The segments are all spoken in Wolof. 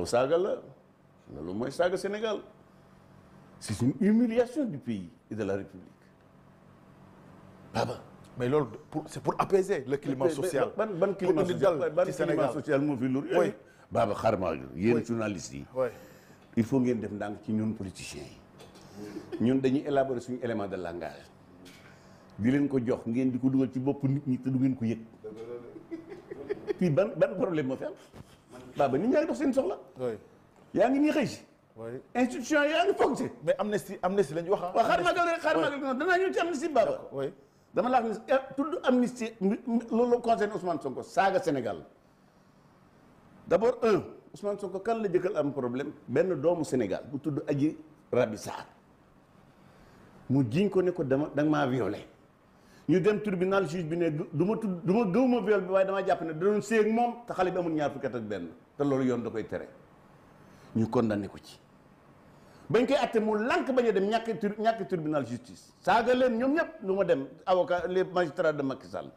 aw saaga la loolu mooy saaga Sénégal c'est une humiliation du pays et de la République Baba. mais loolu c'est pour apaiser le climat social. ban climat social moo fi loolu. oui Baba xarma yéen journalistes yi. il faut ngeen def ndànk ci ñun politiciens yi. ñun dañuy élaborer suñu élément de langage. di leen ko jox ngeen di ko dugal ci bopp nit ñi te du ngeen ko yëg. fii ban problème moo fi am. Baba nit ñaa ngi dox seen soxla. yaa ngi nii xëy si. institution yaa ngi foog si. mais amnistie lañ wax ah. waaw xaar magal danaa ñëw ci amnistie Baba. dama la wax ni tudd amnistie loolu concerne Ousmane Sonko saaga Sénégal d'abord Ousmane Sonko kan la jëkkal am problème benn doomu Sénégal bu tudd Adji Raby Sarr mu jiñ ko ne ko danga maa violé ñu dem tribunal juge bi ne du ma gëwuma viol bi waaye damaa jàpp ne da doon séeg moom te xale bi amul ñaar fukki at ak benn te loolu yoon da koy tere ñu condamné ko ci bañ koy atte mu lànk bañ a dem ñàkk tribunal justice saaga leen ñoom ñëpp lu ma dem avocat les magistrats de Macky Sall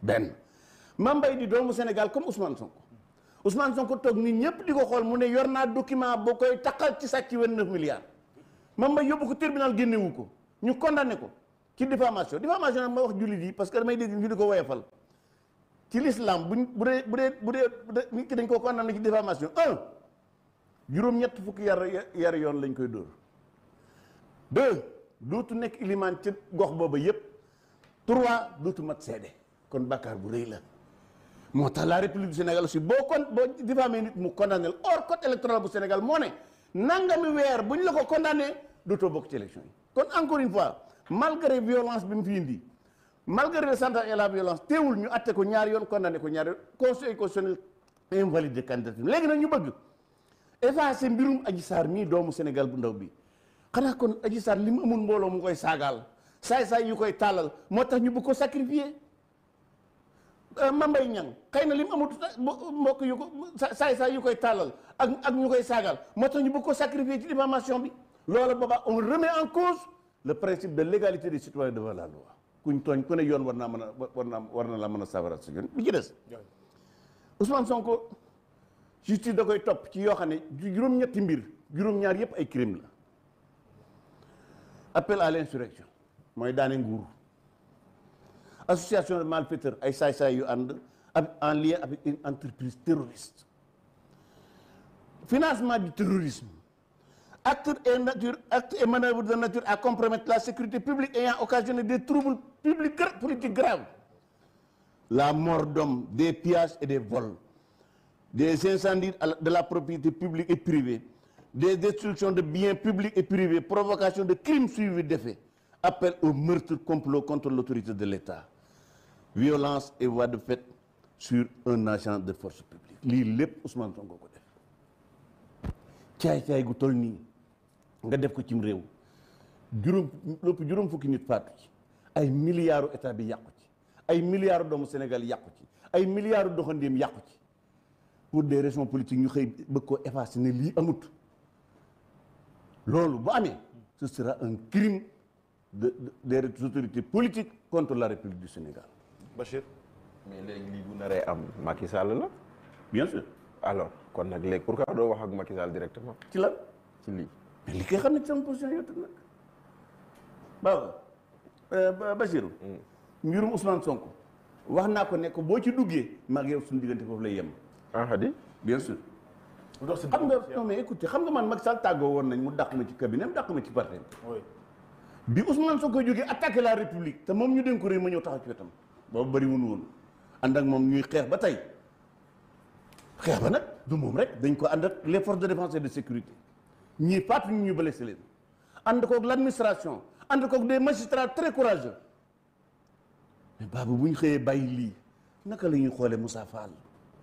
benn Mame Mbaye di doomu Sénégal comme Ousmane Sonko toog nit ñëpp di ko xool mu ne yor naa document boo koy taqal ci sàcc 29 milliards Mame Mbaye yóbbu ko tribunal génnewu ko ñu condamné ko ci diffamation nag ma wax jullit yi parce que damay dégg ñu di ko woyofal ci l'islam bu dee nit ki dañ ko condamné ci diffamation juróom-ñett fukki yar yoon lañ koy dóor 2 dootu nekk ilimaan ci gox booba yépp 3 dootu mat seede kon bàkkaar bu rëy la moo tax la République du Sénégal aussi boo diffamé nit mu condamné or code électoral bu Sénégal moo ne nangami weer bu ñu la ko condamné dootoo bokk ci élection yi kon encore une fois malgré violence bi mu fi indi malgré le chantage et la violence teewul ñu atte ko ñaari yoon condamné ko ñaari yoon conseil constitutionnel invalide de candidature léegi nag ñu bëgg effacé mbirum Adji Sarr mii doomu Sénégal bu ndaw bi xanaa kon Adji Sarr li mu amul mbooloo mu koy saagaal saay-saay yu koy tàllal moo tax ñu bëgg ko sacrifier Mame Mbaye Niang xëy na li mu amul mbokk yu ko saay-saay yu koy tàllal ak ñu koy saagaal moo tax ñu bëgg ko sacrifier ci diffamation bi loolu boobaa on remet en cause le principe de l'égalité des citoyens devant la loi kuñ tooñ ku ne yoon war na la mën a safara si yoon bi ci des Ousmane Sonko justice da koy topp ci yoo xam ne juróom-ñetti mbir juróom-ñaar yépp ay crime la appel à l'insurrection mooy daane nguur association de malfaiteurs ay saay-saay yu ànd en lien avec une entreprise terroriste financement du terrorisme acte et manœuvre de nature à compromettre la sécurité publique ayant occasionné des troubles politiques graves la mort d'hommes des pillages et des vols des incendies de la propriété publique et privée, des destructions de biens publics et privés, provocation de crimes suivis d'effets, appel au meurtre complot contre l'autorité de l'État, violence et voies de fait sur un agent de force publique. lii lépp Ousmane Sonko ko def caay-caay gu toll nii nga def ko cim réew juróom fukki nit faatu ci ay milliards état bi yàqu ci ay milliards doomu Sénégal yàqu ci ay milliards doxandéem yàqu ci pour des raisons politiques ñu xëy bëgg koo effacer ne lii amut loolu bu amee ce sera un crime des autorités politiques contre la République du Sénégal. Bachir. mais léegi lii bu naree am Macky Sall la. bien sûr. alors kon nag léegi pourquoi doo wax ak Macky Sall directement. ci lan ci lii. mais li koy xam ne ci sama position yow tam nag waaw Bachir. mbirum Ousmane Sonko wax naa ko ne ko boo ci duggee maag yow suñu diggante foofu lay yem. Hadi bien sûr. xam nga non mais écoutez xam nga man Macky Sall tàggoo woon nañ mu dàq ma ci cabinet dàq ma ci parti bi Ousmane Sonko jógee attaqué la République te moom ñu dénk ko réew ma ñëw taxaw ci wetam boobu bëriwul woon ànd ak moom ñuy xeex ba tey xeex ba nag du moom rek dañ ko ànd ak les forces de défense et de sécurité ñii faatu ñu blessé leen ànd koog l'administration ànd koog des magistrats très courageux mais baabu bu ñu xëyee bàyyi lii naka la ñuy xoolee Moussa Fall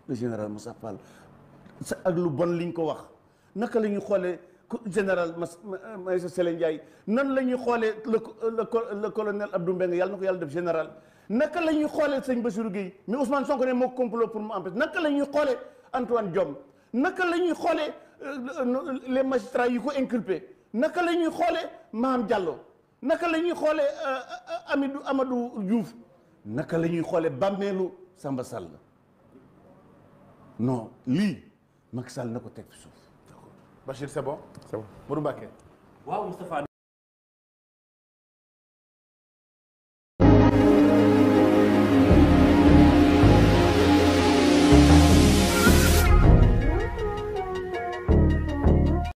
le général Moussa Fall ak lu bon liñ ko wax naka la ñuy xoolee général Maïssa Sélé Ndiaye nan la ñuy xoolee le colonel Abdou Mbengue yàlla na ko yàlla def général naka la ñuy xoolee sëñ Bassirou Guèye mais Ousmane Sonko ne moo complot pour mu empêcher naka la ñuy xoolee Antoine Diome naka la ñuy xoolee les magistrats yi ko inculpé naka la ñuy xoolee Maham Diallo naka la ñuy xoolee Amadou Diouf naka la ñuy xoolee bàmmeelu Samba Sall non lii Macky Sall na ko teg fi suuf. Bachir c'est bon. c'est bon. Modou Mbacké. waaw Moustapha